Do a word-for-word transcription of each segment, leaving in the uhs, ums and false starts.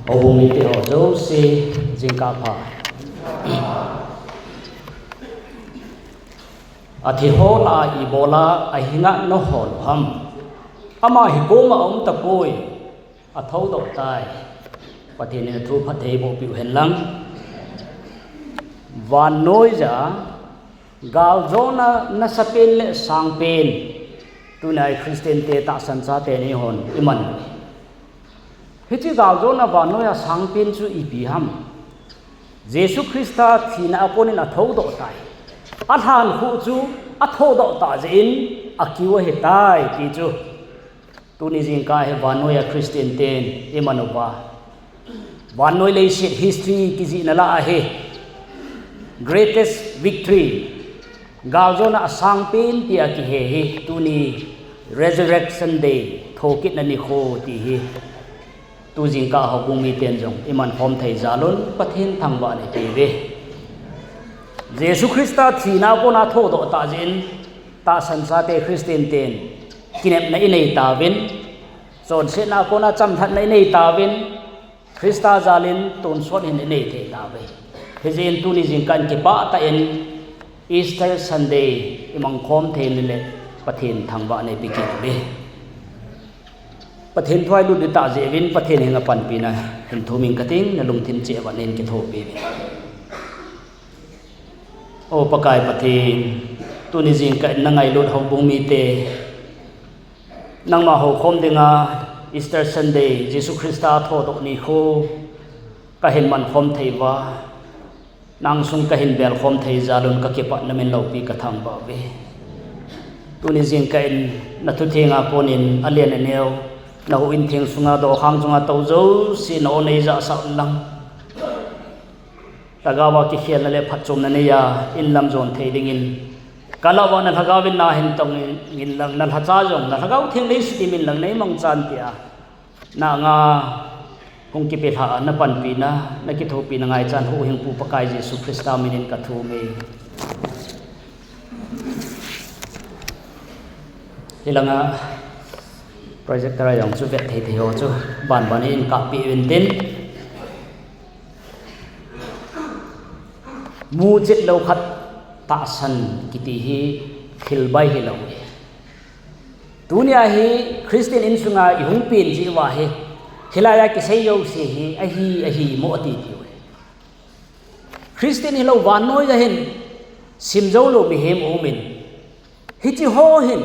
Houbung mite ho jouse, jingkah pha. Athi ho lah a ibola ahinga nahol u ham? Ama hi koma aum tapoi, athoudoh tai. Pathen in athu phatthei boh peh u hen lang. Vannoiya galjona nasapen le sangpen, tunia i Christian te tahsan chate ni hon iman. Hiche galjona vannoiya sangpen chu ipi ham? Jesu Christa thina a konin athoudoh tai. Alhankhuh chu athoudoh tah jeh in akiu ahitai ti chu tuni jingkah hi vannoiya Christian ten iman uva, vannoi leiset history kijihna lah a hi greatest victory, galjona asangpen tia kihe hi tuni Resurrection Day, thokitna nikho ti hi tu jingkah houbung miten jong iman khom thei jal un Pathen thangvah nei peh uve. Jesu Christa thina a kona thoudoh tah jeh in tahsan chate Christian ten kinepna inei tauvin, chonsetna a kona chamlhatna inei tauvin, Christa jalin tonsot hin inei thei tauve. Hijeh in tuni jingkah in kipah tah in Easter Sunday imang khom thei uleh Pathen thangvah nei peh kit uve. Pathen thu ilut diu tah jeh uvin Pathen henga panpina hin thum inge kating, nalungthim cheh uva neikithopi uve. O Pakai Pathen, tuni jingkah in nangailut houbung mite, nangma houkhom dinga Easter Sunday, Jesu Christa thoudoh nikho kahin man khom thei uva, nang sung kahin bel khom thei jal un kakipah, namin loupi kathangvah uve. Tuni jingkah in nathutheng a konin alen aneo, nahouin theng sunga dokhang chunga tou jouse na-o neijahsah un lang, lhagao a kikhelna le phatchomna neiya inlam jon thei dingin, ka lah uva nalhagao in nahin tong in lang, nalhacha jong nalhagao theng neisudim in lang, neimangchan tia na anga hung kipelha a napanpina, nakithopina ngaichan huhhingpu Pakai Jesu Christa minin kathum e. Hilanga projector a jong chu vet thei thei ho chu banban in kapeh uvintin, muchet lou khat tahsan kiti hi thil bai hilou e. Tunia hi Christian insunga ihung pen jeh uva hi, hilaiya kisei jouse hi ahi, ahimo ati tiu e. Christian hilou vannoiya hin simjoulou mihem aumin, hiche ho hin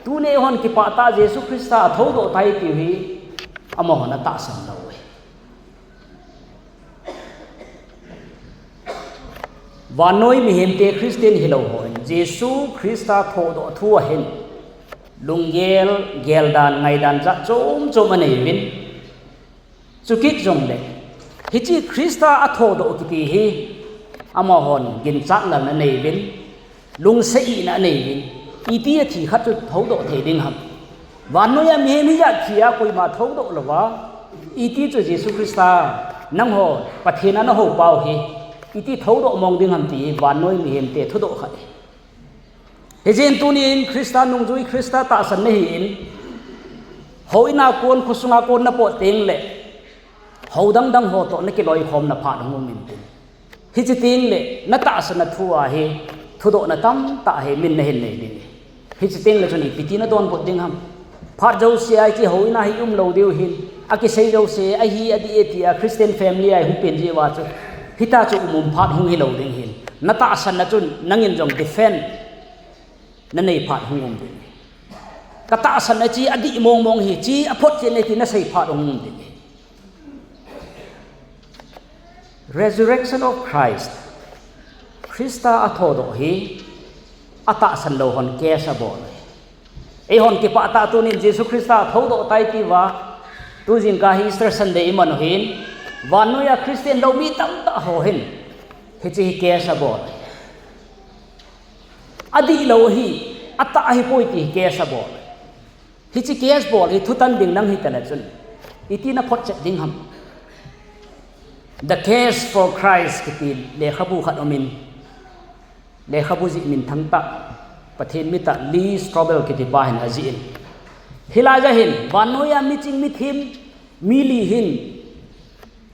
tunia eihon kipah tah Jesu Christa athoudoh tai tiu hi amahon atahsan lou e. Vannoi mihemte Christian hilou hon Jesu Christa thoudoh thu ahin lunggel, geldan, ngaidan jat chom chom aneiuvin, chukit jongle hiche Christa athoudoh kiti hi amahon ginchatlalna aneiyuvin, lungsetna aneiyuvin, iti athi khat chu thoudoh thei ding ham? Vannoiya mihem hijat thia koima thoudoh louva, iti chu Jesu Christa, nangho Pathen a nahoupau hi iti thoudoh mong ding ham ti vannoi mihemte thudoh khat ahi. Hijeh in tunin Christa nungjui, Christa tahsan nahin, houin a kon, khosunga kon napot tengle, hou dangdang ho toh nakiloikhomna phat hung um intin, hiche tengle natahsanna thua hi thudohna tamtah hi min nahin nei ding. Hiche tengle chun ipi ti nadonbut ding ham? Phat jousea hiche houin a hi umlou diu hin, akisei jouse ahi, adih e tia Christian family a ihung pen jeh uva chu, hitia chu um um phat hung hilou ding hin, natahsanna chun nangin jong defend nanei phat hung um ding. Katahsanna chu adih mong mong ahi, chu aphotchetna ahi ti nasei phat hung um ding. Resurrection of Christ, Christa athoudoh hi atahsan lou hon case abol e. Eihon kipah tah tunin Jesu Christa athoudoh tai tiuva, tu jingkah hi Easter Sunday iman u hin, vannoiya Christian lou mi tamtah ho hin hiche hi case abol e. Adihlou ahi, atah ahipoi ti case abol e. Hiche case bol hi thutan ding nang hitale chun, iti naphotchet ding ham? The Case for Christ kiti lekhabu khat umin, lekhabu jih minthang tah, Pathen mi tah Lee Strobel kitipa hin ajih in, hilaiya hin vannoiya miching mithem mi li hin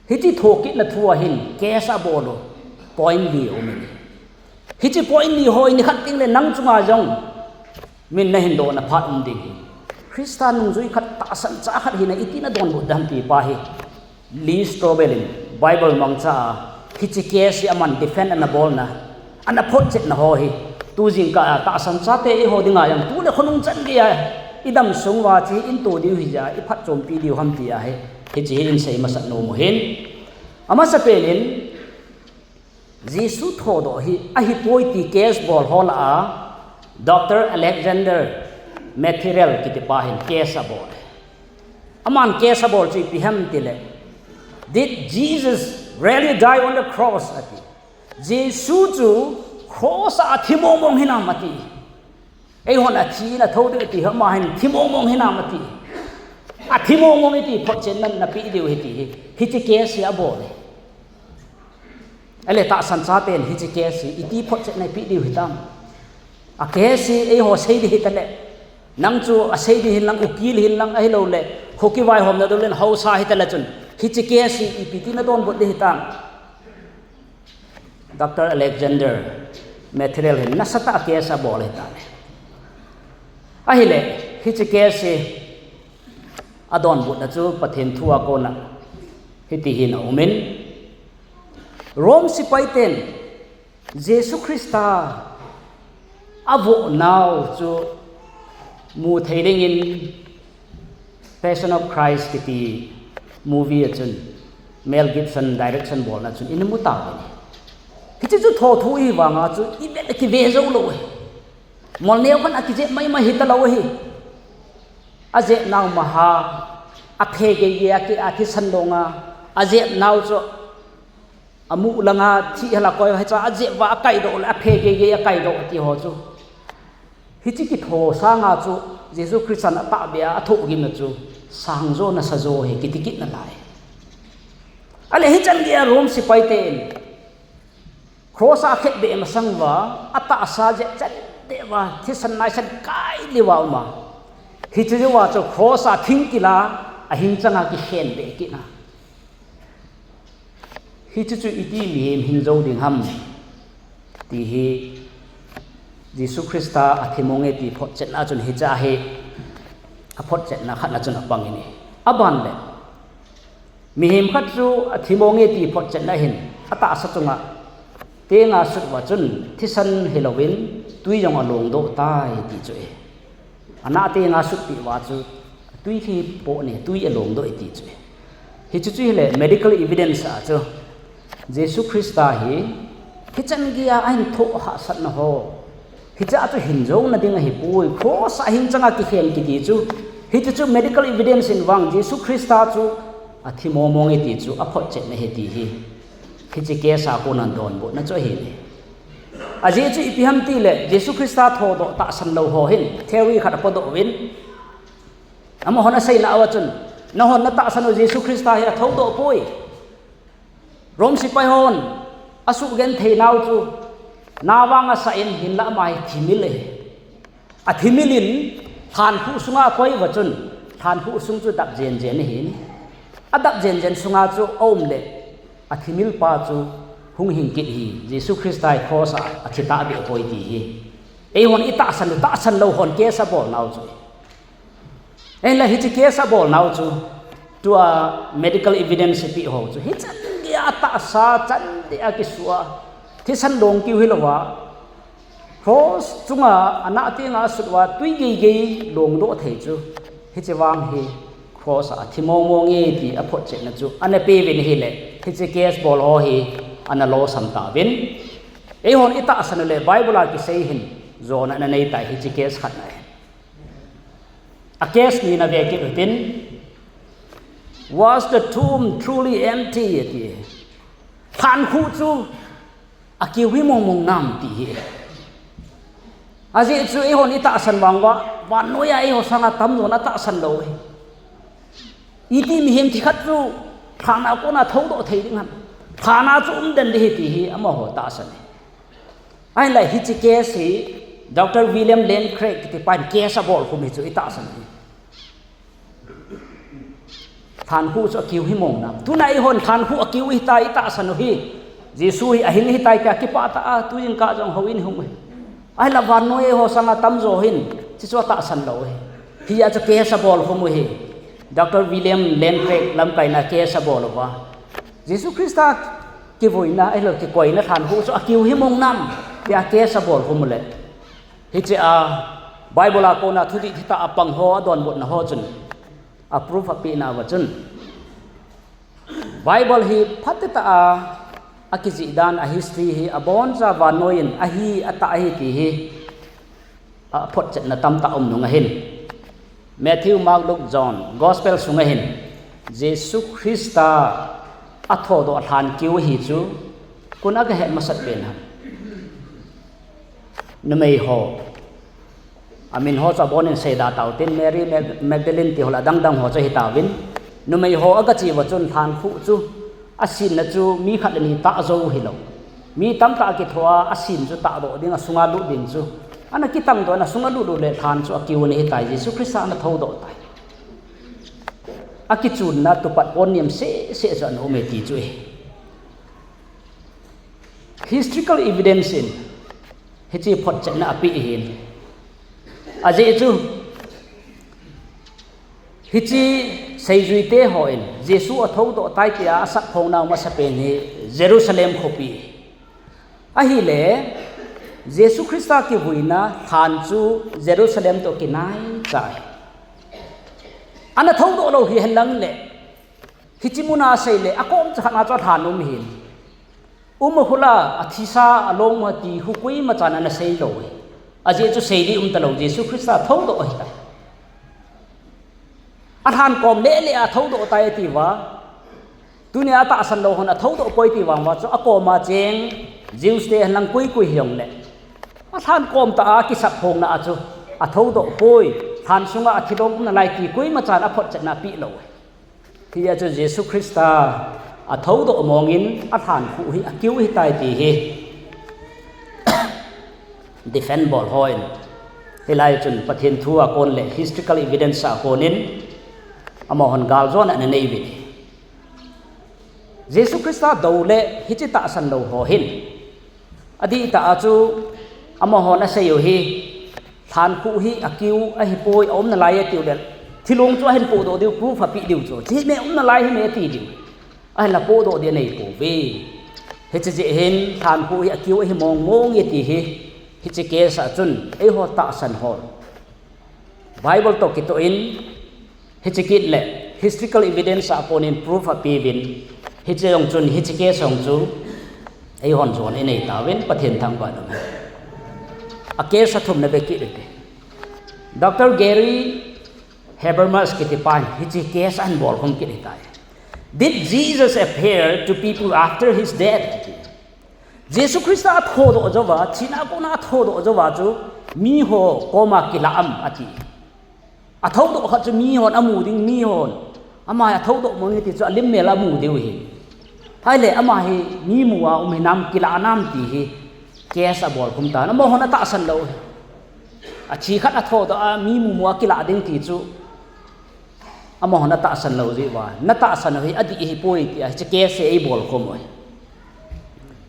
Hiche thokitna thu a hin case abol u point li aum in. Hiche point li ho hi nikhat teng le nang chunga jong min nahin dohna phat um ding hi. Christa nungjui khat, tahsan cha khat hina iti nadonbut dem ti pa hi Lee Strobel in Bible mangcha a hiche case hi aman defend ana bolna, ana photchetna ho hi, tu jingkah a tahsan chate eiho dinga jong tu le khonung chan geiya idam sung uva hiche hi ito diu hija, iphatchompi diu ham tia hi, hiche hi insei masat nom u hin. Amasapen in, Jesu thodoh hi ahipoi ti case bol ho lah a, Doctor Alexander Metheriel kitipa hin case abol e. Aman case abol chu ipi ham tile, "Did Jesus really die on the cross?" ati. Jesu chu cross a athi mongmong hinam ati. Eihon athi in atho diu iti, ama hin thi mongmong hinam ati. Athi mongmong iti photchetna napeh diu hi ti hi. Hiche case hi abol e. Ahile tahsan chaten hiche case hi iti photchetna ipeh diu hitam? A case hi eiho sei ding hitale, nang chu asei ding hinlang, ukil hinlang, ahiloule khokivaihomna dol in haosa hitale chun, hiche case hi ipi ti nadonbut ding hitam? Doctor Alexander Metheriel hin nasatah a case abol ahitai. Ahile, hiche case hi adonbutna chu Pathen thu a kona hiti hin aumin, Rome sepaiten Jesu Christa avohnau chu mu thei dingin Passion of Christ kiti movie a chun, Mel Gibson direction bolna chun imu tauvin ahi. Hiche chu thothu ahivanga chu ivet le kive joulou ahi. Molneo khat akijep maimai hitalou ahi. Ajepnau maha, aphe geigei a, athisan donga ajepnau chu, amu langa thi hela koi hicha ajep uva akaidoh le aphe geigei akaidoh ti ho chu, hiche kitho sanga chu Jesu Christan atahbeh a athohgimna chu sangjo nasajo ahi kiti kit nalai. Ahile hichan geiya Rome sepaiten cross a akhetbeh masang uva, atahsa jep chan deh uva, thisan naisan kai lih uva uma, hiche jouva chu cross a thingkila ahing changa kikhenbeh kitna, hiche chu iti mihem hing jou ding ham ti hi Jesu Christa athi mong e ti photchetna chun hiche hi aphotchetna khatna chun apang in ahi. Aban le, mihem khat chu athi mong e ti photchetna hin atahsa chunga tenga sut uva chun thisan hilouvin twi jong alongdoh tai ti chu ahi. Anah tenga sutpeh uva chu twi khi poh ne, twi alongdoh e ti chu ahi. Hiche chu hile medical evidence a chu Jesu Christa hi hichan geiya ahin thoh hahsatna ho, hiche a chu hin jouna ding ahipoi, cross a ahing changa kikhen kiti chu, hiche chu medical evidence in vang Jesu Christa chu athi mongmong e ti chu aphotchetna ahi ti hi hiche case a kona donbutna chu ahi. Ajeh chu ipi ham tile, Jesu Christa thodoh tahsan lou ho hin theory khat apodoh uvin, amahon aseina uva chun, nahon natahsan u Jesu Christa hi athodoh poi, Rome sepai hon asuhgenthei nau chu na vang asah in, hinla ama hi thimil ahi. Athimil in lhankhuh sunga akoi uva chun, lhankhuh sung chu dap jenjen ahin, adap jenjen sunga chu aum le, athimil pa chu hung hing kit hi, Jesu Christa hi cross a athi tahbeh poi ti hi eihon itahsan u, tahsan lou hon case abolnau chu. Ahinla hiche case abolnau chu, tua medical evidence ipeh ho chu hichan geiya atahsa chan deh a kisuh a, thisan long kiu hilouva, cross chunga anah tenga asut uva twi geigei longdoh thei chu, hiche vang hi cross a athi mongmong e ti aphotchetna chu ana peuvin ahile, hiche case bol ho hi ana losam tauvin. Eihon itahsan u le Bible a kisei hin jona ana neitai hiche case khatna hi. A case nina ve kit utin, Was the tomb truly empty? ati. Lhankhuh chu akiu hih mongmong nam ti hi. Ajeh chu eihon itahsan vang uva, vannoiya eiho sanga tamjon atahsan lou ahi. Iti mihem thikhat chu lhan a kona thodoh thei ding ham? Lhan a chu umden ding ahi ti hi amaho tahsan ahi. Ahinla hiche case hi Doctor William Lane Craig kitipan case abolkhum hi chu itahsan ahi. Lhankhuh chu akiu hi mong nam. Tuna eihon lhankhuh akiu ihitai, itahsan u hi Jesu hi ahing ihitai tia kipah tah a, tujingkah jong houin ihung u hi. Ahinla vannoi ho sanga tamjo hin hichu atahsan lou u hi. Hijeh a chu case abol khum u hi. Doctor William Lane Craig lamkaina case abol uva, Jesu Christa kivuina ahilou kikoina lhankhuh chu akiu hi mong nam tia case abol khum u le, hiche a Bible a kona thudih thitah a pang ho adonbutna ho chun a proof apehna uva chun, Bible hi phatah a akijih dan, a history hi aboncha vannoi in ahi, atah ahi ti hi aphotchetna tamtah um nung ahin. Matthew, Mark, Luke, John Gospel sunga hin Jesu Christa athodoh lhankiu ahi chu koi in agahet masat pen ham? Numei ho, amin ho chu abonin seida tautin, Mary Mag-, Magdalene ti ho le adangdang ho chu hitauvin, numei ho agache uva chun lhankhuh chu asinna chu mi khat le ni tah jou hilou, mi tamtah akithoa asin chu tahdoh ding, asunga lut ding chu ana kitangdoh in, asunga lutlut le lhan chu akiu ana hitai, Jesu Christa ana thoudoh tai. Akichunna tupat pon niam sehseh chu ana um e ti chu ahi. Historical evidence in hiche photchetna apeh ahin. Ajeh chu hiche seijuite hon Jesu athoudoh tai tia asapphongnau masapen hi Jerusalem khopi ahile, Jesu Christa kivuina lhan chu Jerusalem toh kinaicha ahi. Ana thoudoh lou hihen lang le, hiche muna seile akom chakhat na chu alhan um ahin. Um ahula, athisa, along u ati khu koimachan ana seilou ahi. Ajeh chu seiding umtalou, Jesu Christa athoudoh ahitai. Alhan kom lele a athoudoh tai atiuva, tunia atahsan lou hon athoudoh poi ti vang uva chu akoma cheng Jews te henlang koikoi hijongle, alhan kom tah a kisapphongna a chu athoudoh poi, lhan sunga athidong um nalai ti koimachan aphotchetna apeh lou ahi. Hijeh a chu Jesu Christa athoudoh mongin alhankhuh hi akiu ahitai ti hi defend bol hon, hilai chun Pathen thu a kon le historical evidence a konin amahon galjona ana neiuvin ahi. Jesu Christa dou le hiche tahsan lou ho hin adihtah a chu amahon asei u hi, lhankhuh hi akiu ahipoi, aum nalai atiu le, thilong chu ahin pohdoh diu, proof apeh diu chu, hiche hi me, um nalai hi me ati diu. Ahinla pohdoh ding aneipouve. Hiche jeh hin lhankhuh hi akiu ahi mong mong e ti hi, hiche case a chun eiho tahsan hon Bible toh kitoh in, hiche kit le historical evidence a konin proof apeuvin, hiche jong chun hiche case jong chu eihon jona inei tauvin, Pathen thangvah in um hen. A case athumna ve kit ute. Doctor Gary Habermas kiti pan hiche case ahin bolkhum kit ahitai. Did Jesus appear to people after his death? Jesu Christa athoudoh jouva, thina a kona athoudoh jouva chu miho koma kilah am ati. Athoudoh khat chu mihon amu ding, mihon ama hi athoudoh mong e ti chu alim mel a amu diu ahi. Ahile ama hi mi mu a um hinam, kilah nam ti hi case abolkhum tan, amahon atahsan lou ahi. Athi khat athoudoh a mi mumu a kilah ding ti chu amahon atahsan lou jeh uva, natahsan u hi adih ahipoi tia hiche case hi eibolkhum u ahi.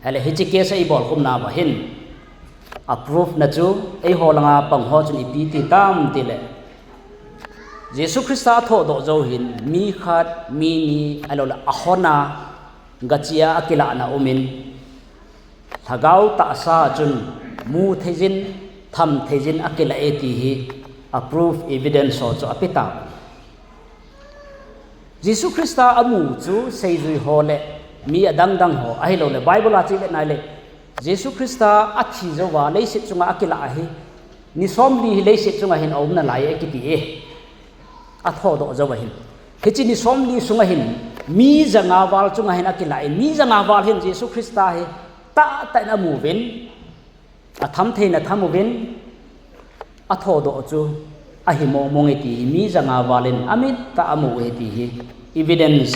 Ahile hiche case eibolkhumna uva hin a proof na chu eiho langa pang ho chun ipi ti tam tile, Jesu Christa athoudoh jou hin mi khat, mi ni, ahiloule ahona gachia akilahna umin, lhagao tahsa chun mu theijin, tham theijin akilah e ti hi a proof, evidence ho chu apetan. Jesu Christa amu chu seijui ho le mi adangdang ho, ahiloule Bible a chele nai le, Jesu Christa athi jouva leiset chunga akilah hi ni somli hi leiset chunga hin aum nalai e kiti e. Athoudoh jouva hin, hiche ni somli sunga hin mi janga val chunga hin akilah in, mi janga val hin Jesu Christa hi tahtah in amuvin, atham theina tham uvin, athoudoh chu ahi mong mong e ti hi mi janga val in amittah a amu e ti hi evidence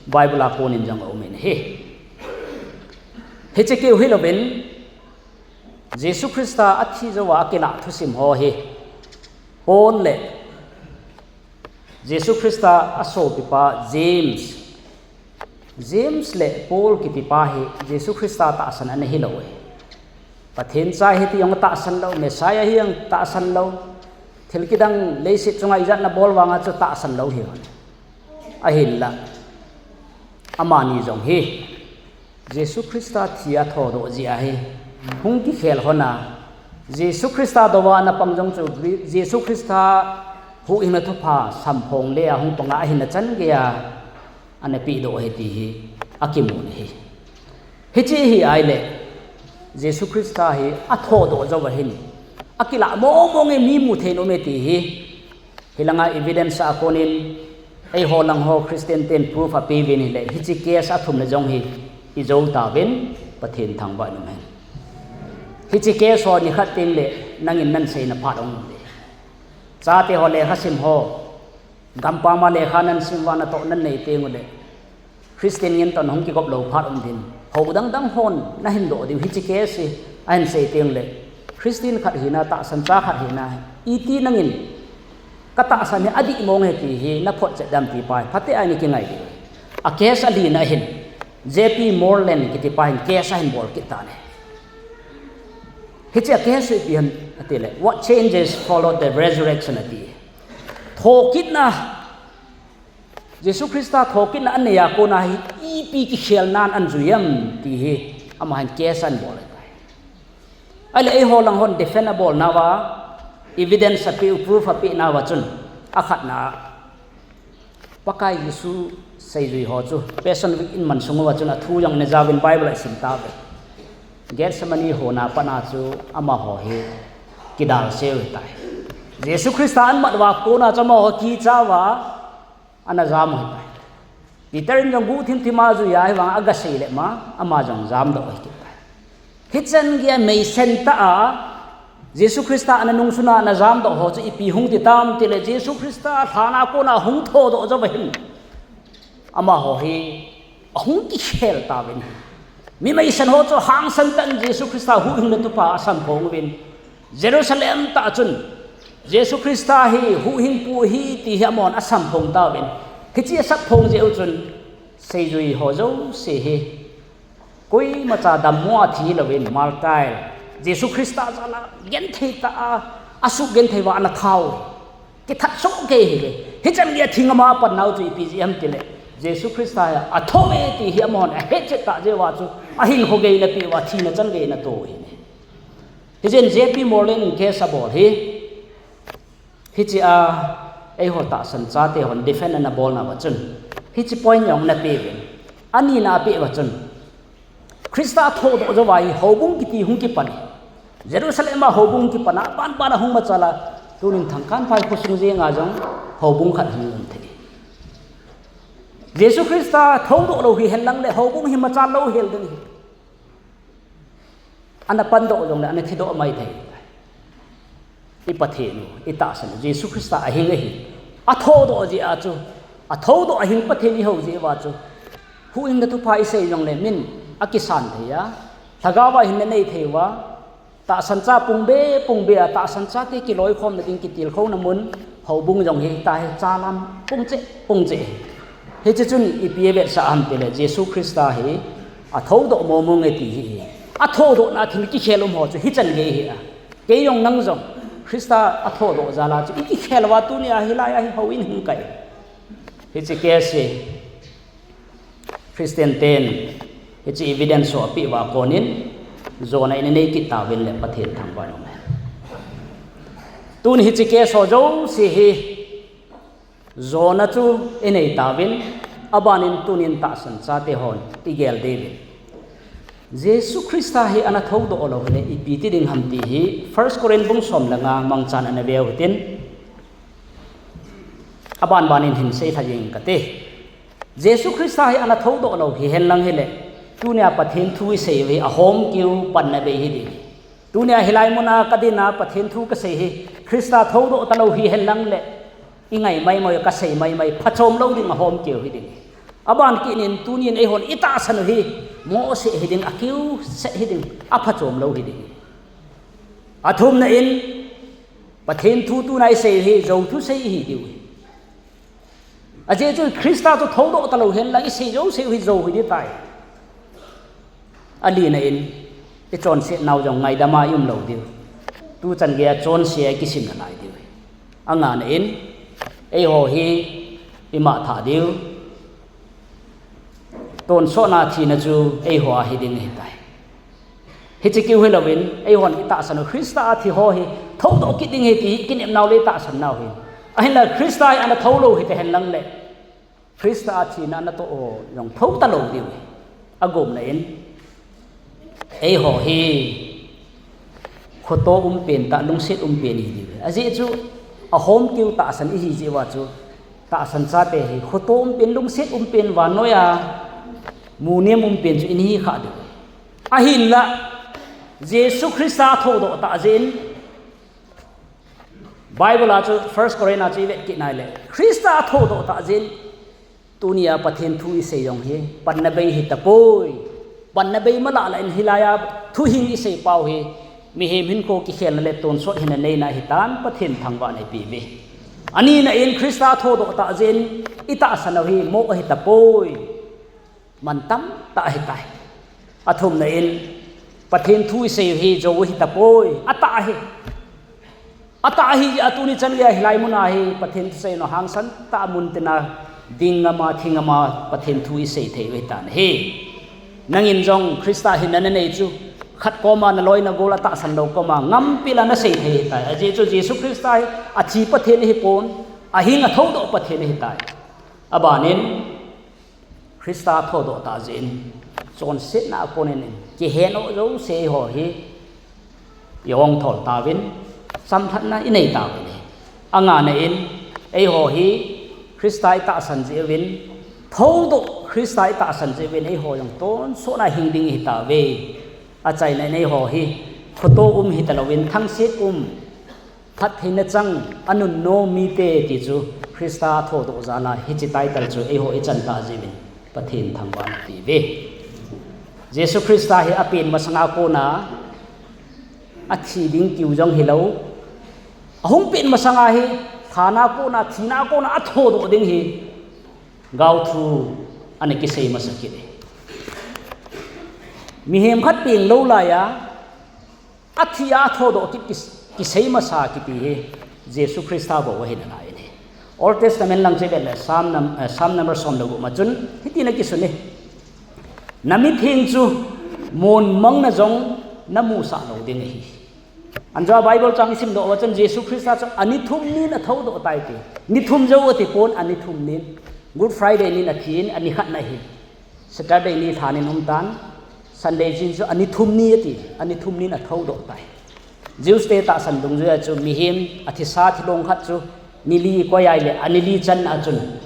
Bible a konin jong aumin ahi. Hiche keu hilouvin, Jesu Christa athi jouva akilah thusim ho hi pon le Jesu Christa asopipa James, James le Paul kitipa hi Jesu Christa tahsan ana hilou e. Pathen cha ahi ti jong tahsan lou, Messiah ahi jong tahsan lou, thil kidang leiset chunga ijat ana bol vanga chu tahsan lou ahi. Ahinla, amani jong hi Jesu Christa thi a thodoh jeh ahi, hung kikhel hon a, Jesu Christa dou a ana pang jong chu, Jesu Christa huhhingna thupha samphong le a hung panga ahina chan geiya ana pehdoh ahi ti hi akimun ahi. Hiche hi ahile, Jesu Christa hi athodoh jou ahin, akilah mong mong e, mi mu thei nom e ti hi, hilanga evidence a konin, eiho lang ho Christian ten proof apeuvin ahile, hiche case athumna jong hi ijou tauvin, Pathen thangvah in um hen. Hiche case ho nikhat teng le nangin nahin seina phat ahung um ding. Chate ho, lekha sim ho, gampam a lekha nahin sim uva natoh nahin nei teng ule, Christian ngen toh nahung kigop lou phat um ding. Hou dang dang hon nahin doh diu, hiche case hi ahin sei teng le, Christian khat hina, tahsan cha khat hina, iti nangin katahsan hi adih mong ahi ti hi naphot chet dem ti pa hi phatea nakingai diu. A case alina hin, J P Moreland kitipa hin case ahin bol kit tan ahi. Hiche a case hi ipi ham atile, What Changes Followed the Resurrection ati. Thokitna, Jesu Christa thokitna anei a kona hi ipi kikhelnan ana jui am ti hi amahin case ahin bol ahitai. Ahile eiho lang hon defend abolnauva, evidence apeh u, proof apehnauva chun, akhatna, Pakai Jesu seijui ho chu Passion Week in man sung uva chun athu jong ana jaovin Bible a isim tauve. Gethsemane hon a pat a chu amaho hi kidalse u ahitai. Jesu Christa ana mat uva kona chu amaho kicha uva ana jam u ahitai. Peter in jong guhthim thim a ajui a, hivang aga sei le ma, ama jong jamdoh ahi kit tai. Hichan geiya meisen tah a Jesu Christa ana nungsuna ana jamdoh ho chu ipi hung ti tam tile, Jesu Christa lhan a kona hung thodoh jou ahin, amaho hi ahung kikhel tauvin, mi meisen ho chu hangsan tah in Jesu Christa huhhingna thupha asamphong uvin, Jerusalem tah chun Jesu Christa hi huhhingpu ahi ti hi amahon asamphong tauvin, hiche asapphong jeh u chun seijui ho jouse hi koimacha dammo a thi louvin, martyr, Jesu Christa jal a genthei tah a, asuh genthei uva ana thau, kithat soh kei ahiuve. Hichan geiya thingam a apan nau chu ipi jeh ham tile, Jesu Christa hi atho e ti hi amahon ahetchet tah jeh uva chu ahinkho gei ana peh uva, thina chan gei ana to u ahi. Hichun J P Moreland in case abol hi, hiche a eiho tahsan chate hon defend ana bolnauva chun, hiche point jong ana peuvin, anina apeh uva chun, Christa athodoh jouva hi houbung kiti hung kipan e. Jerusalem a houbung kipan a, banban a hung machal a, tunin Thangkanphai khosung jenga jong houbung khat hung um thei. Jesu Christa thodoh lou hihen lang le houbung hi machal lou hel ding ahi. Ana pandoh jongle ana thidoh mai thei. I Pathen u, i tahsan u Jesu Christa ahing ahi. Athodoh jeh a chu, athodoh ahing Pathen ihou jeh uva chu, huhhingna thupha isei jongle min akisan thei a, lhagao a hinna nei thei uva, tahsan cha pungbe pungbe a tahsan chate kiloikhomna ding kitilkhouna mun, houbung jong hi tahi, chalam pungcheh pungcheh. Hiche chun ipi avetsah ham tile, Jesu Christa hi athodoh mong mong e ti hi ahi. Athodohna thil kikhel um ho chu hichan gei ahi a. Kei jong nang jong Christa athodoh jal a chu ikikhel uva tunia hilai a hi houin hung kai. Hiche case hi Christian ten hiche evidence ho apeh uva konin jona ina nei kit tauvin le Pathen thangvah in um hen. Tun hiche case ho jouse hi jona chu inei tauvin, abanin tunin tahsan chate hon igel diuvin, Jesu Christa hi ana thodoh lou hile ipi ti ding ham ti hi First Corinth bung som le nga mangchan ana veu hitin, abanbanin hin seilha jeng kate. Jesu Christa hi ana thodoh lou hihen lang hile, tunia Pathen thu isei u hi ahomkeu panna bei hiding. Tunia hilai muna kadin a Pathen thu kasei hi, Christa thodoh talou hihen lang le, ingai maimai, kasei maimai, phachom lou ding ahomkeu hiding. Aban kit in tunin eihon itahsan u hi, mohseh hiding, akeu seh hiding, aphachom lou hiding. Athumna in, Pathen thu tuna isei u hi, jou thusei ihi diu ahi. Ajeh chu Christa chu thoudoh talou henlang isei jouse u hi jou hi ding tai. Alina in, ichonset nau jong ngaidam a ium lou diu. Tuchan geiya chonse a kisim nalai diu. Angana in, eiho hi imah thah diu. Tonsot na thina chu eiho a hiding ahitai. Hiche keu hilouvin, eihon itahsan u Christa a thi ho hi thoudoh kit ding ahi ti kinepnau le itahsan nau hi. Ahinla Christa hi ana thou lou hite henlang le, Christa a thina natoh ho jong thou talou diu ahi. Agupna in, eiho hi khoto umpen tah, lungset umpen ihi diu ahi. Ajeh chu ahomkeu tahsan ihi jeh uva chu, tahsan chate hi khoto umpen, lungset umpen, vannoiya munem umpen chu ihi kha diu ahi. Ahinla, Jesu Christa athoudoh tah jeh in, Bible a chu First Corinth a chu ivet kit nai le, Christa athoudoh tah jeh in, tunia Pathen thu isei jong hi panna bei hitapoi. Panna bei malah lah in hilaiya thuhing isei pau hi mihem hinkho kikhelna le tonsot hina neina hitan, Pathen thangvahna ipeuve. Anina in Christa athoudoh tah jeh in itahsan u hi moh ahitapoi. Mantam tah ahitai. Athumna in, Pathen thu isei u hi jou ahitapoi. Atah ahi. Atah ahi jeh a tuni chan geiya hilai muna hi Pathen thusei na hangsan tah mun tina ding ngama, thi ngama Pathen thu isei thei u ahitan ahi. Nangin jong Christa hinna nanei chu, khat koma naloi nagol atahsan lou koma ngampila nasei thei ahitai. Ajeh chu Jesu Christa hi athi Pathen ahipon, ahing athoudoh Pathen ahitai. Abanin, Christa athoudoh tah jeh in, chonsetna a konin in, kihenoh jouse eiho hi, i-ongthol tauvin, chamlhatna inei tauvin ahi. Angana in, eiho hi, Christa itahsan jeh uvin, thoudoh Christa itahsan jeh uvin, eiho jong tonsot na hing ding ihitauve. Achaina in eiho hi, khoto um hitalouvin, thangset um, phattheina chang, anunnom mite ti chu Christa athoudoh jal a hiche title chu eiho ichan tah jeh uvin Pathen thangvahna ipeuve. Jesu Christa hi apen masanga kona athi ding keu jong hilou. Ahung pen masanga hi lhana kona, thina kona athoudoh ding hi gaothu ana kisei masa kit e. Mihem khat peng lou laiya, athi a athoudoh kit kis-, kisei masa kiti hi Jesu Christa bou ahi nalai in ahi. Old Testament lang chu ivet le Psalm num-, eh, Psalm number som le gup ma chun hitin akisun e. Namitheng chu mun mangna jong namusah lou ding ahi. Anjoa Bible chang isimdoh uva chun Jesu Christa chu ani thum nin athoudoh tai ti. Ni thum jou ati pon, ani thum nin. Good Friday nin athin, ani khatna ahi. Saturday ni lhanin umtan, Sunday jin chu ani thum ni ati, ani thum nin athoudoh tai. Jews te tahsan dungjuia chu mihem athisa thilong khat chu ni li koi ahile, ani li channa chun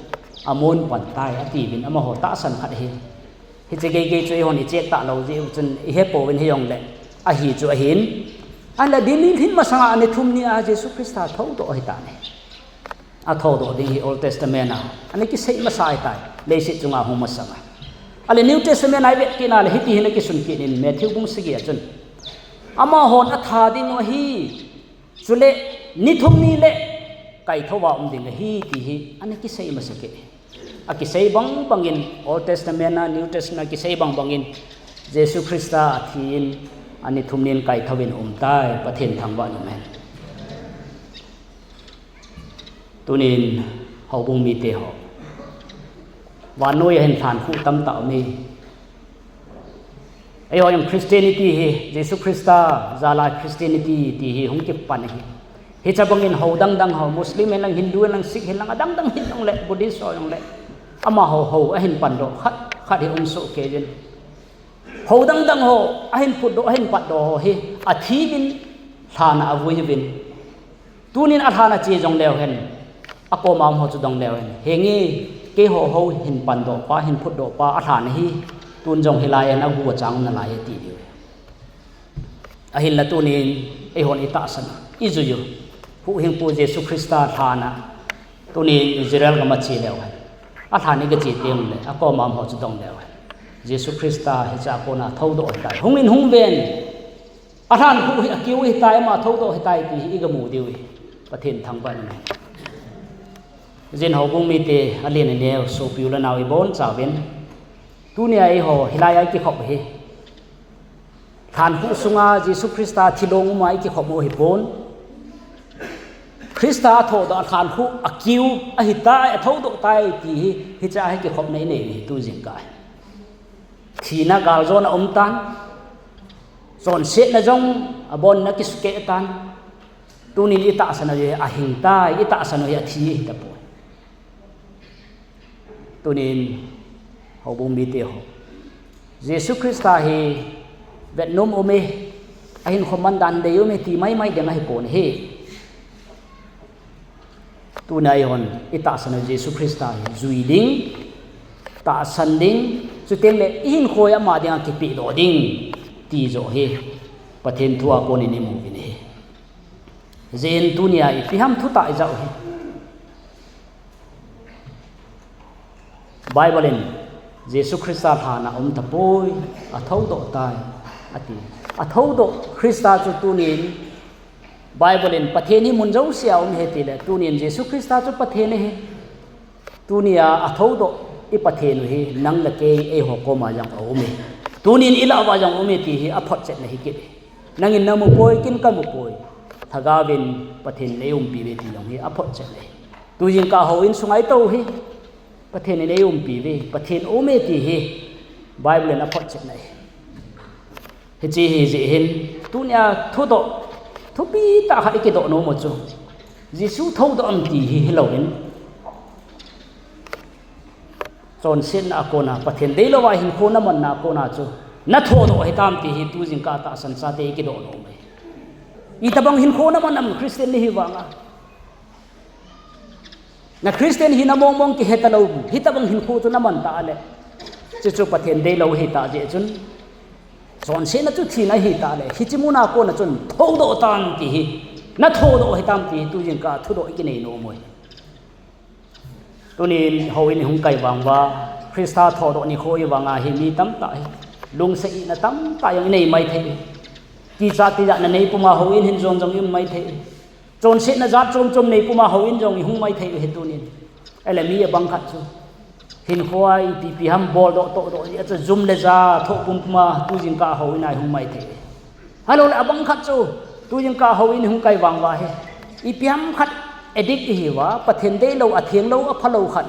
amun pan tai atiuvin amaho tahsan khat ahi. Hiche geigei chu eihon icheck talou jeh u chun ihepouvin hijongle, ahi chu ahin. Ahinla ni li lhin masanga ani thum nia Jesu Christa thoudoh ahitan ahi. Athoudoh ding hi Old Testament a ana kisei masa ahitai, leiset chunga hung masanga. Ahile New Testament a ivet kit na le hiti hin akisun kit in Matthew bung sagi a chun, amahon atha ding u ahi. Chule ni thum ni le kaithouva um ding ahi ti hi ana kisei masa kit. Akisei bang bangin Old Testament a, New Testament a kisei bang bangin Jesu Christa athin ani thum nin kaithouvin aumtai, Pathen thangvah in umhen. Tunin houbung mite ho, vannoiya hin lhankhuh tamtah aume. Eiho jong Christianity hi, Jesu Christa jala Christianity ti hi hung kipan ahi. Hiche bangin hou dang dang ho, Muslim hilang, Hindu hilang, Sikh hilang, adang dang hijongle, Buddhist ho jongle, amaho hou ahin pandoh khat khat hi um soh kei jin. Hou dang dang ho ahin phutdoh, ahin patdoh ho hi athiuvin, lhan a avui uvin. Tunin alhan a che jong leu hen, akoma um ho chu dong leu hen, henge, keiho hou hin pandoh pa, hin phutdoh pa alhan ahi. Tun jong hilai a agu achang nalai ati diu. Ahinla tunin eihon itahsan, ijui u Huhhingpu Jesu Christa lhan a, tunin Israel gam a che leu hen, alhan igache teng le akoma um ho chu dong leu hen, Jesu Christa hiche a kona thoudoh ahitai. Hungin hung ven. Alhankhuh hi akiu ahitai, ama thoudoh ahitai ti hi igamu diu ahi. Pathen thangvah in. Zin houbung mite alen aneo, sopi u le nao ibonchauvin, tunia eiho hilai a ikikhop hi lhankhuh sunga Jesu Christa thilong uma ikikhop u hipon, Christa athodoh a lhankhuh akiu ahitai, athoudoh tai ti hi, hichea hi kikhopna inei u hi tu jingkah hi. Thina galjona aumtan, chonsetna jong abonna kisukeh tan, tunin itahsan u hi ahingtai, itahsan u hi athi ahitapoi. Tunin houbung miteho, Jesu Christa hi vetnom ume, ahinkho mandan dei ume ti maimai ding ahipon ahi. Tuna eihon itahsan u Jesu Christa hi jui ding, tahsan ding, chutengle ihinkho hi ama dinga kipehdoh ding ti joh hi Pathen thua konin imu uvin ahi. Hijeh in tunia ipi ham thutah ijah u hi, Bible in Jesu Christa lhan a aumtapoi, athoudoh tai ati. Athoudoh Christa chu tunin Bible in Pathen hi mun jousea um ahi tile, tunin Jesu Christa chu Pathen ahi. Tunia athoudoh i Pathen u hi nang le kei eiho koma jong aume. Tunin ilah uva jong aume ti hi aphotchetna hi kit e. Nangin namupoi, ken kamupoi. Lhagaovin Pathen in eiumpiuve ti jong hi aphotchetna ahi. Tu jingkah houin sunga itou hi Pathen in eiumpiuve, Pathen aume ti hi Bible in aphotchetna ahi. Hiche hijeh hin tunia thudoh, thupi tah khat ikidoh nom u chu Jesu thoudoh am ti hi hilouvin, chonsetna a kona, Pathen deilouva hinkho namanna a kona chu nathodoh hitam ti hi tu jingkah tahsan chate ikidoh nom u ahi. Itobang hinkho naman am Christian nahi vanga? Na Christian hina mongmong kihetalou, hitobang hinkho chu naman tah le, chuchu Pathen deilou ahitah jeh chun, chonsetna chu thina ahitah le, hiche muna kona chun thoudoh tan ti hi, nathodoh hitam ti hi tu jingkah thudoh ikinei nom u ahi. Tunin houin ihung kai vang uva, Christa thodoh nikho ivanga hi mi tamtah hi lungset ihna tamtah jong inei maithei. Kichat tijatna nei puma houin hin jon jong ium maithei. Chonsetna jat chom chom nei puma houin jong ihung maithei uhi tunin. Ahile mi abang khat chu hinkhoa ipi ipi ham boldoh tohdoh jeh a chu jum le ja thoh pumpuma tu jingkah houin a ihung maithei. Ahiloule abang khat chu tu jingkah houin ihung kai vang uva hi ipi ham khat addict ihiuva, Pathen deilou, athenglou, aphalou khat,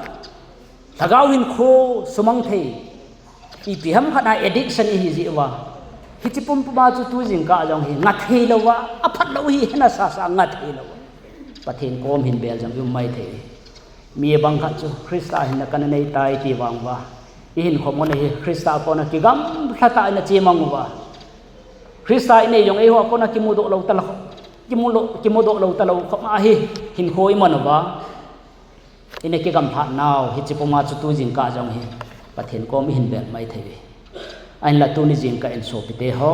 lhagao hinkho sumang thei, ipi ham khat a addiction ihi jeh uva, hiche pumpuma chu tu jingkah jong hi ngathei louva, aphatlou hi hena sasa ngathei louva, Pathen kom hin bel jong ium maithei. Mi abang khat chu Christa hinna kana neitai ti vang uva, ihinkho muna hi Christa kona kigamlhatah ina chemang uva, Christa inei jong eiho kona kimudoh lou talou, kimudoh, kimudoh lou talou khop ahi, hinkho iman uva, ina kigamlhat nau hiche puma chu tu jingkah jong hi Pathen kom ihin bel maithei uve. Ahinla tuni jingkah in sopite ho,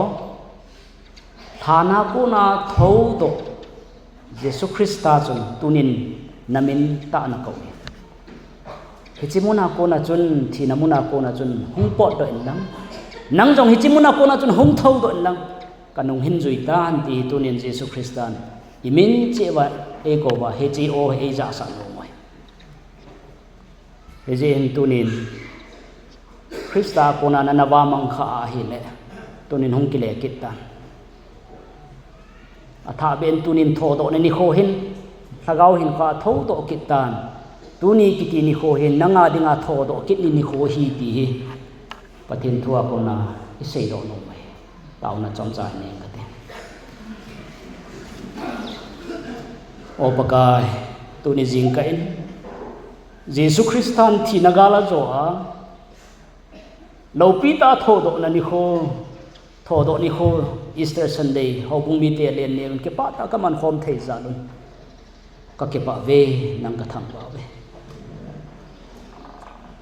lhan a kona thoudoh Jesu Christa chun tunin namin tah ana kou e. Hiche muna kona chun, thina muna kona chun hung potdoh inlang, nang jong hiche muna kona chun hung thoudoh inlang, kanung hin juitan ti hi tunin Jesu Christan imin cheh uva eikou uva, hiche o hi eijahsah nom u ahi. Hijeh hin tunin Christa kona nana vamang khah ahile, tunin hung kile kit tan. Athahbeh in tunin thodohna nikho hin, lhagao hinkhoa thoudoh kit tan. Tuni kiti nikho hin nanga dinga thodoh kit ni nikho ahi ti hi Pathen thua kona iseidoh nom u ahi. Taona chomcha inei kate. O Pakai, tuni jingkah in Jesu Christan thina gal ajo a, loupitah a thodohna nikho, thodoh nikho, Easter Sunday, houbung mite alen neuvin kipah tah a kaman khom thei jal un, kakipah uve, nang kathangvah uve.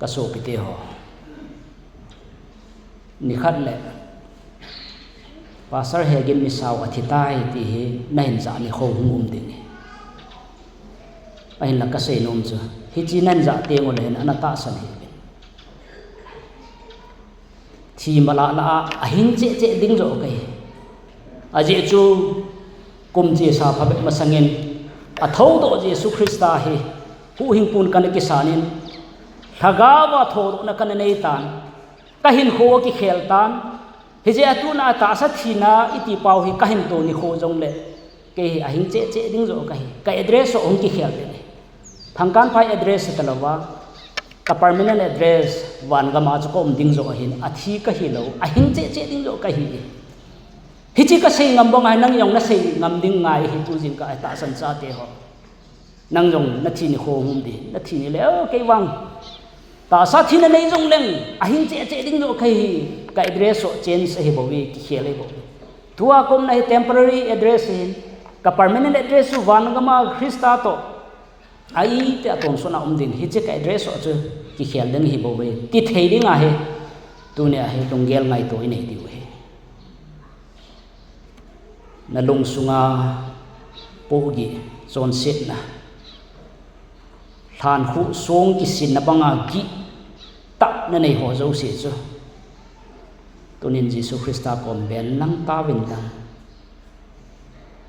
Kasopite ho, nikhat le Pastor Hegin Misao athitai ti hi nahin jah nikho hung um ding ahi. Ahinla kasei nom chu, hiche nahin jah teng uleh hin ana tahsan hih uvin. Thi malah lah a ahing cheh cheh ding joh kahi. Ajeh chu kum chesa phabep masangin athoudoh Jesu Christa hi Huhhingpun kana kisanin, lhagaova thodohna kana neitan, kahinkho kikhel tan. Hijeh a tuna tahsa thina iti pau hi kahin to nikho jongle, kei hi ahing cheh cheh ding joh kahi, ka address joh hung kikhel ding ahi. Thangkanphai address hitalouva, ka permanent address vangama chu kaum ding joh ahin, athi kahilou, ahing cheh cheh ding joh kahi. Hiche kasei ngam banga hi nang jong nasei ngam ding ngai hi, tujingkah a tahsan chateho. Nang jong nathi nikho hung um ding, nathi nile, o, kei vang tahsa thina nei jongleng, ahing cheh cheh ding joh kahi, ka address joh change ahibouve, kikhel ahibouve. Tua kaumna hi temporary address ahin, ka permanent address chu vangama Christa toh a itih a tonsot a um ding, hiche ka address joh chu kikhel ding ahibouve, ti thei dinga hi tunia hi lunggel ngaito inei diu ahi. Nalungsunga pohgih, chonsetna, lhankhuh song kisinna banga gihtah nanei ho jouse chu, tunin Jesu Christa kom bel lang tauvin lang.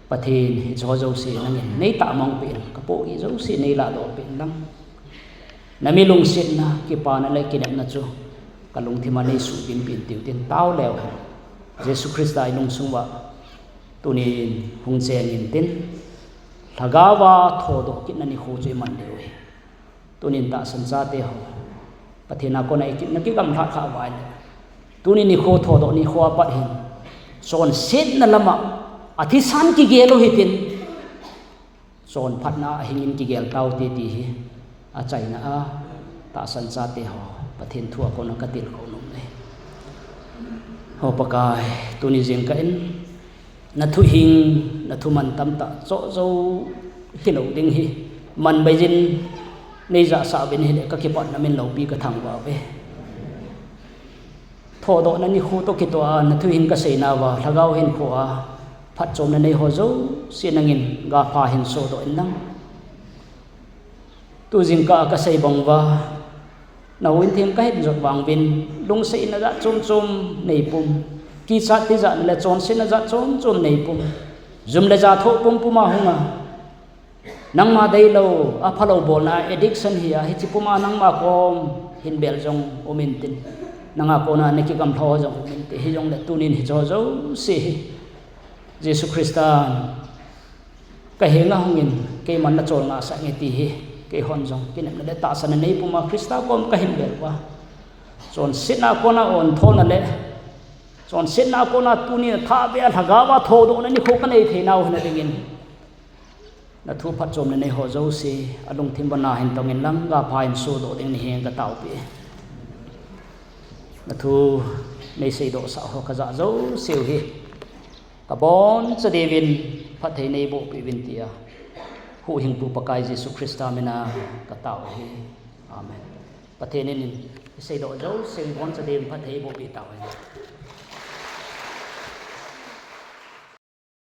Pathen, hicheho jouse nangin neitahmangpeh in, kapohgih jouse neiladohpeh in lang. Nami lungsetna, kipana le kinepna chu kalungthima neisuhpeh in tiutin taoleu hen. Jesu Christa ilungsung uva tunin hung cheng intin, lhagaova thodoh kitna nikho chu iman diu ahi. Tunin tahsan chateho, Pathen a kona ikitna kigamlhat kha uva ahile, tuni nikho thodoh nikho a pat hin, chonsetna lama athisan kigel u hitin, chonphatna ahingin kigel taute ti hi achaina a tahsan chateho, Pathen thu a kona katilkhou nom e. O Pakai, tuni jingkah in nathuhing, nathuman tamtah choh jou hilou ding hi, man beijin neijahsah uvin ahile, kakipatna min loupi kathangvah uve. Thodohna nikho toh kitoh a nathuhing kaseinauva, lhagao hinkhoa phatchomna neiho jouse nangin gapha hin sodoh in lang. Tujingkah a kasei banguva, nahouin theng kahin jot vanguvin, lungsetna jat chom chom neipum, kichat tijatna le chonsetna jat chom chom neipum, jum le ja thoh pumpum a hunga, nangma deilou, aphalou bolna addiction hi a, hiche puma nangma kom hin bel jong um intin, nanga kona nakigamlha ho jong um inte, hijongle tunin hicheho jouse hi Jesu Christan kahenga hungin, keiman nachol ngahsah inge ti hi, keihon jong kinepna le tahsanna neipuma Christa kom kahin bel uva, chonsetna a kona ontholna le chonsetna a kona tuni athahbeh a lhagaova thodohna nikho kanei theinau hina dingin, nathu phatchomna neiho jouse alungthim uva nahin tongin lang, gapha hin sodoh ding nahi kataopeh e. Nathu neiseidohsah ho kajah jouseu hi kabonchadeuvin phatthei neibohpeh uvin tia, Huhhingpu Pakai Jesu Christa mina katao ahi. Amen. Pathen in iseidoh jouseu hi bonchadeuvin phatthei eibohpeh tauhen.